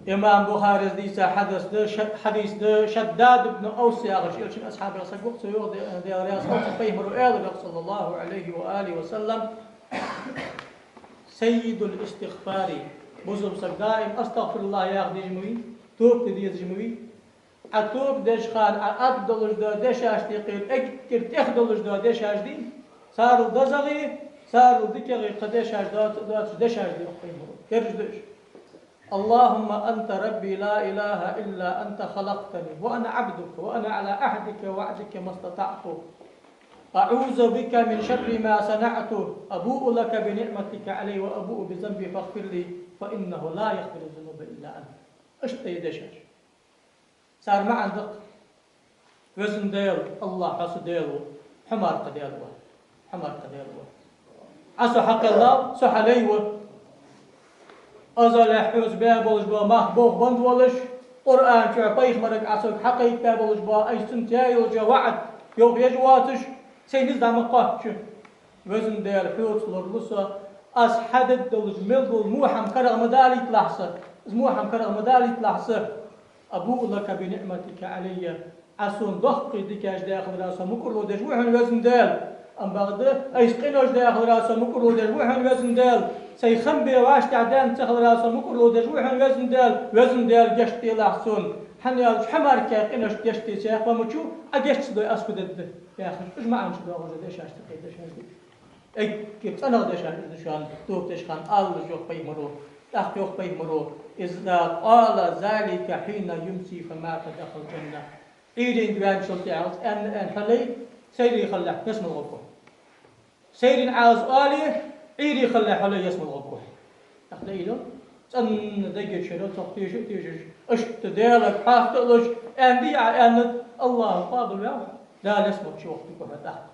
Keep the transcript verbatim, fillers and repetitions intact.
Имам Бухарес дийца хьадис да, ша-, хьадис да, Шаддад ибн Авс яхаш, Элчан асхьабех саг ва-кх, цо йоах, Де-, Даьла раьза хилва цунна, пайхамаро аьлар, صلى الله عليه وآله وسلم: سيد الاستغفار. Бусалба саг даим астагӀфируллахӀ яха дезаш ма вий, тоба де дезаш ма вий. Ӏа тоба деш хана Ӏа аргдолаш дола дешаш дий, кхы эггара тӀех долаш дола дешаш дий, царел дезагӀий, царел дикагӀий кхы дешаш доац-, доацаш дешаш дий, йоах пайхамаро. Кхы ераш да уж: اللهم أنت ربي لا إله إلا أنت خلقتني وأنا عبدك وأنا على عهدك ووعدك ما استطعت. أعوذ بك من شر ما صنعت. أبوء لك بنعمتك علي وأبوء بذنبي فاغفر لي فإنه لا يغفر الذنوب إلا أنت. Иштта да дешаш. Цар маӀан да-кх: Веза Даьла, АллахӀ, Хьо са Даьла ва, Хьо мара кхы Даьла вац, Хьо мара кхы Даьла вац. Ӏа со хьакхеллав, со Хьа лай ва. Азале хьоца баь болаш бола мах болх бенна волаш, Къуръан чу пайхамарага Ӏа сога хьакхайкабаь болаш бола, аз цунца яь йолча ваӀда йоах еш воацаш, сай низ дӀа ма кхоачча. Веза Даьла, Хьоца лоралу со, аз хьадергдолаш мел дола во хӀама карагӀ ма далийталахь са, из во хӀама карагӀ ма далийталахь са. أبوء لك بنعمتك علي. Ӏа сона доккхий дикаш даь хиларах со мукӀарло деш ва Хьона, Веза Даьла. Ам бакъда, аз къинош даь хиларах со мукӀарло деш ва Хьона, Веза Даьла. Сай хам бе вӀаштӀехьа даьнна ца хиларах со мукӀарло деш ва Хьона, Веза Даьла. Веза Даьла, гешт делахь сона. ХӀана аьлча Хьо мара кхы къинош гешт де цхьаккха ма вац, Ӏа гешт ца дой, аз фу дергда? Яхаш, уж маӀан чу доагӀаш да дешаш, тӀакхий дешаш да. Эггара цӀенагӀа дешаш да уж, тоба деш хана алалуш, йоах пайхамаро. ТӀаккха йоах пайхамаро: إذا قال ذلك حين يمسي فمات دخل الجنة. Ӏуйрийна ваьнначул тӀехьагӀа аьнна, аьнна хьо лай, сайре хилалехь ялсмала гӀоргва. Сайрийна Ӏа из оале, Ӏуйре хилалехь хьо лай ялсмала гӀоргва. ТӀаккха дӀаийла, цӀена дега чура цох теша а тешаш, иштта Даьлага хьаста а луш, аьнна дий Ӏа аьннад, АллахӀа къоабалваьв, Дала ялсмала чу вахийтаргва хьо тӀаккха.